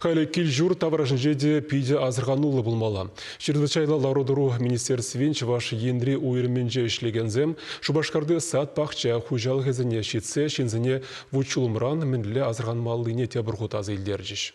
Халӗ кил-ҫурт таврашӗнче те питӗ асӑрхануллӑ пулмалла. Чрезвычайлӑ лару-тӑру министерствин Чӑваш Енри уйрӑмӗнче ӗҫлекенсем Шупашкарти сад-пахча хуҫалӑхӗсене ҫитсе ҫынсене вут-ҫулӑмран мӗнле асӑрханмаллине тепӗр хут аса илтерчӗҫ.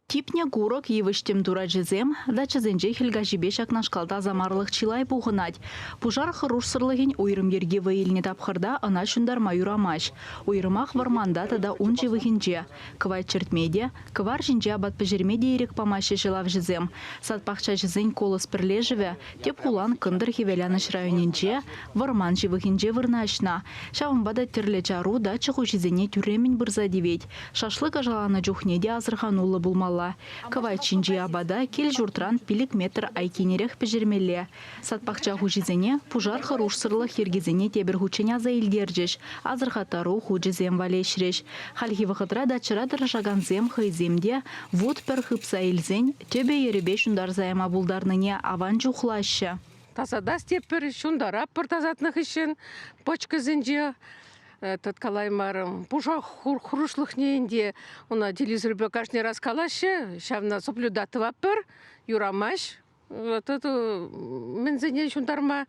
Типнӗ курӑк, йывӑҫ-тӗм турачӗсем дачӑсенче хӗл каҫипе ҫакнашкал тасамарлӑх чылай пухӑнать. Пушар хӑрушсӑрлӑхӗн уйрӑм йӗрки вӑй илнӗ тапхӑрта ӑна ҫунтарма юрамасть. Уйрӑмах вӑрманта тата ун ҫывӑхӗнче. Кӑвайт чӗртме те, кӑвар ҫинче апат пӗҫерме те ирӗк памаҫҫӗ ҫӑлавҫӑсем. Сад-пахчаҫӑсен Колос пӗрлешӗвӗ тӗп хулан кӑнтӑр-хӗвеланӑҫ районӗнче, вӑрман ҫывӑхӗнче вырнаҫнӑ. Ҫавӑнпа та тӗрлӗ чару дача хуҫисене тӳрремӗн пырса тивет. Шашлык ӑшаланӑ чухне те асӑрхануллӑ пулмалла. Кӑвайт ҫинчи апата кил-ҫуртран 5 метр айккинерех пӗҫермелле. Сад-пахча хуҫисене пушар хӑрушсӑрлӑх йӗркисене тепӗр хутчен аса илтерчӗҫ, асӑрхаттару хучӗсем валеҫрӗҫ. Хальхи вӑхӑтра дачӑра тӑрӑшакансем хӑйсем те вут пӗр хыпса илсен тӗпӗ-йӗрӗпе ҫунтарса яма пултарнине аван чухлаҫҫӗ. Тасатас тетпӗр, ҫунтаратпӑр тасатнӑ хыҫҫӑн пӑчкӑсенче тыткалаймарӑм. Пушар хӑрушлӑхне ӗнтӗ ӑна телевизорпа кашни раз калаҫҫӗ, ҫавна соблюдать тӑватпӑр, юрамасть. Мӗнсене ҫунтарма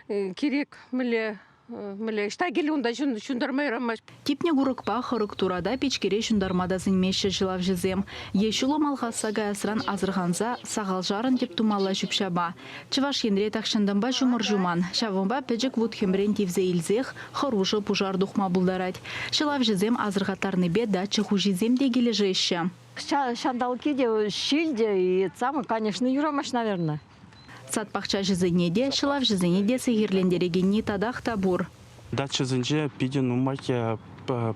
кирек мӗнле мӗнле ӑҫта килӗ унта ҫунтарма юрамасть. Типнӗ курӑкпа хӑрӑк турата пичкере ҫунтарма та сӗнмеҫҫӗ ҫӑлавҫӑсем. Е ҫулӑм алхасса каясран асӑрханса сахалшарӑн тӗп тумалла ҫӳп-ҫапа. Чӑваш Енре тахҫантанпа ҫумӑр ҫуман, ҫавӑнпа пӗчӗк вут-хӗмрен тивсе илсех хӑрушӑ пушар тухма пултарать. Ҫӑлавҫӑсем асӑрхаттарнипе дача хуҫисем те килӗшеҫҫӗ. Ҫанталӑкки те, ҫил те, и самое, конечно, юрамасть, наверное. Сад-пахчаҫӑсене те, ҫӑлавҫӑсене те сехӗрлентерекенни татах та пур. Дачӑсенче питӗ нумай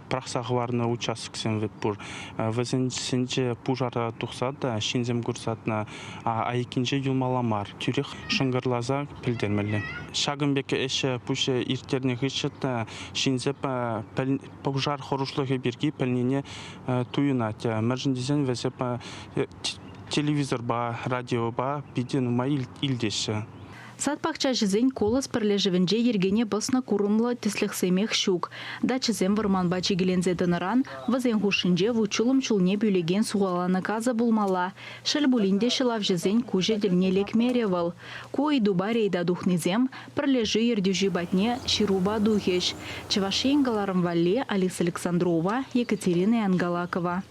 пӑрахса хӑварнӑ участоксем вӗт пур. Вӗсенче пушара тухса та ҫынсем курсатнӑ айккинче юлмалла мар. Тӳрех шӑнкӑрласа пӗлтермелле. Ҫакӑн пек ӗҫ пуҫ ирттернӗ хыҫҫӑн та ҫынсем пушар хӑрушлӑхӗ пирки пӗлнине туйӑнать. Мӗншӗн тесен вӗсем телевизорпа, радиопа питӗ нумай илтеҫҫӗ. Сад-пахчаҫӑсен Колос пӗрлешӗвӗнче йӗркене пӑснӑ курӑмлӑ тӗслӗхсемех ҫук. Дачӑсем вӑрманпа чикӗленсе тӑнӑран вӗсен хушшинче вут-ҫулӑм ҫулне пӳлекен сухаланӑ касӑ пулмалла. Шел пулин те ҫӑлавҫӑсен куҫӗ тӗлне лекмерӗ вӑл. Ку ыйтупа рейда тухнисем пӗрлешӳ ертӳҫи патне ҫырупа тухӗҫ. Чӑваш Ен кӑларӑм валли Алиса Александрова, Екатерина Янгалакова.